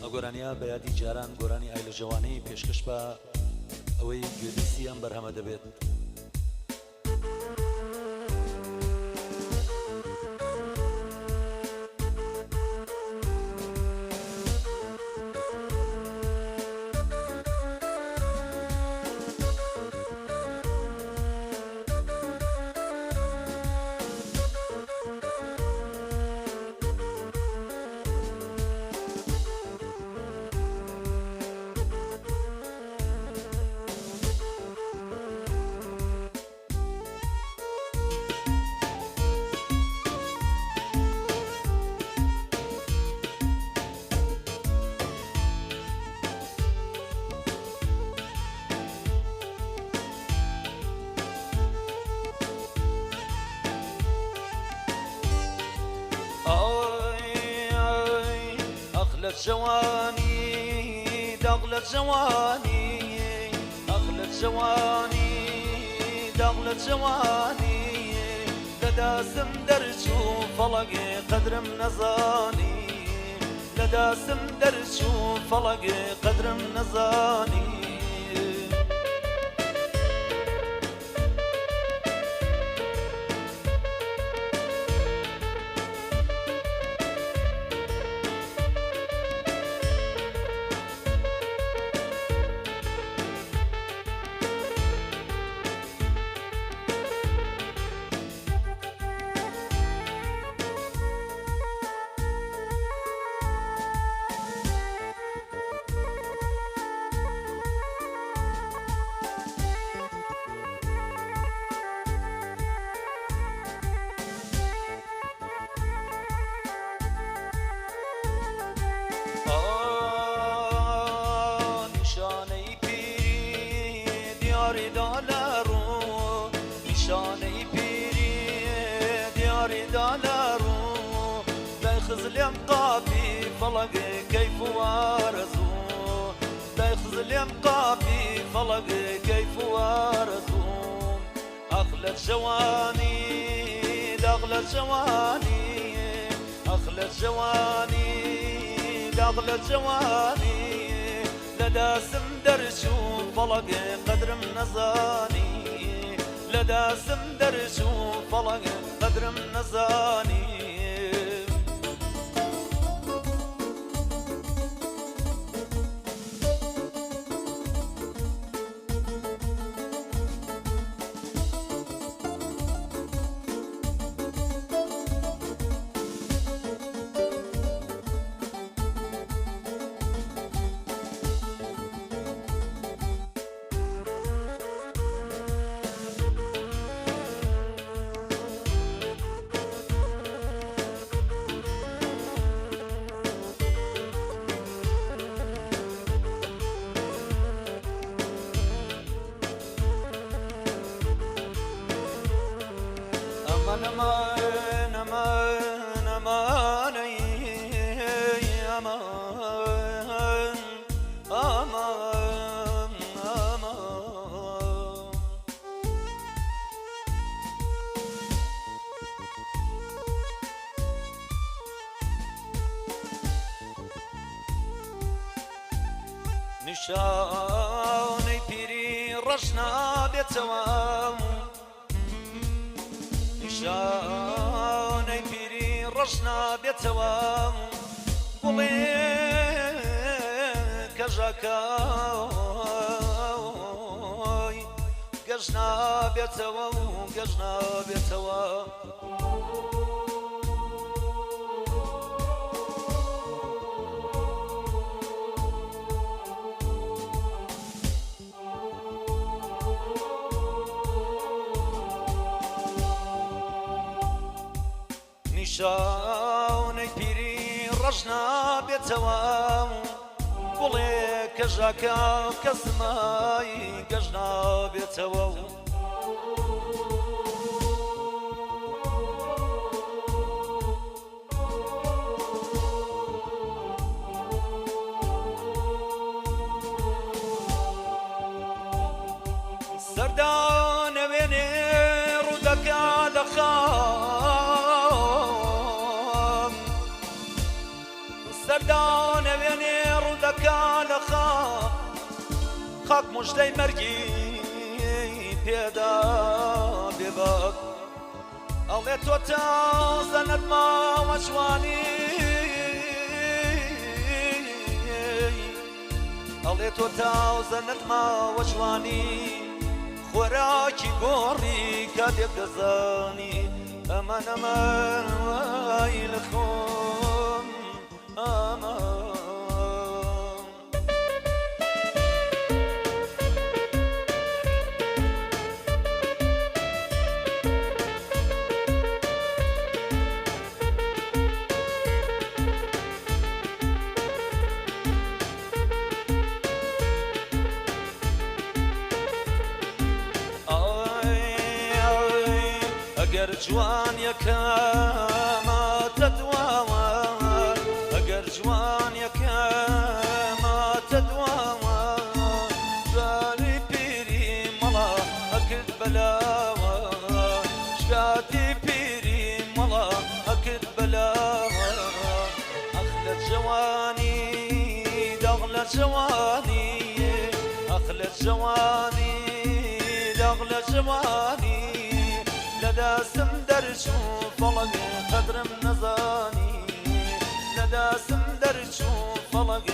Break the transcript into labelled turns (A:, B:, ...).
A: ئەو گۆرانیە بە یادی جاران گۆرانی ئای لە جەوانی پێشکەش بە ئەوەی گوێبیستی ئەم بەرهەمە دەبێت. ئەخ لە جوانی داغ لە جوانی ئەخ لە جوانی داغ لە جوانی لە دەستم دەرچوو فەڵەک قەدرم نەزانی لە دەستم دەرچوو فەڵەک قەدرم نەزانی. نیشانەی پیری دیاری دا لە ڕوو نیشانەی پیری دیاری دا لە ڕوو دای خزلێم قاپی فەڵەک کەیف وارەزوو دای خزلێم قاپی فەڵەک کەیف وارەزوو ئەخ لە جوانی داغ لە جوانی ئەخ لە جوانی داغ لە جوانی لە دەستم دەرچوو فەڵەک قەدرم نەزانی لە دەستم دەرچوو فەڵەک قەدرم نەزانی. ئەمان ئەمان ئەمان ئەمان ئەی ئەمان ئەمان ئەمان. نیشانەی پیری ڕەش نابێتەوە نیشانەی پیری ڕەش نابێتەوە گوڵێ کەژەکەی گەش نابێتەوە و گەش نابێتەوە. نیشانەی پیری ڕەش نابێتەوە گوڵێ کەژاکە کەسمای گەش نابێتەوە و سەردانەوێنێ ڕوودەکا لە خام. سەردانەوێنێ ڕوودەکا لە خاک، خاک مژدەی مەرگی پێدا بێباک. ئەڵێ تۆ تازە نەتماوە جوانی، ئەڵێ تۆ تازە نەتماوە جوانی، خۆراکی گۆڕی کاتێک دەزانی. ئەمان ئەمان وای لە خۆم ئامان. ئەگەر جوان یەکەماتە دواوە، ئەگەر جوان یەکەماتە دواوە، جوانی پیری مەڵا ئەکرد بەلاوە، شکاتی پیری مەڵا ئەکرد بەلاوە. ئەخ لە جوانی داغ لە جوانی، ئەخ لە جوانی داغ لە جوانی، لە دەستم دەرچوو فەڵک قەدرم نەزانی، لە دەستم دەرچوو فەڵک.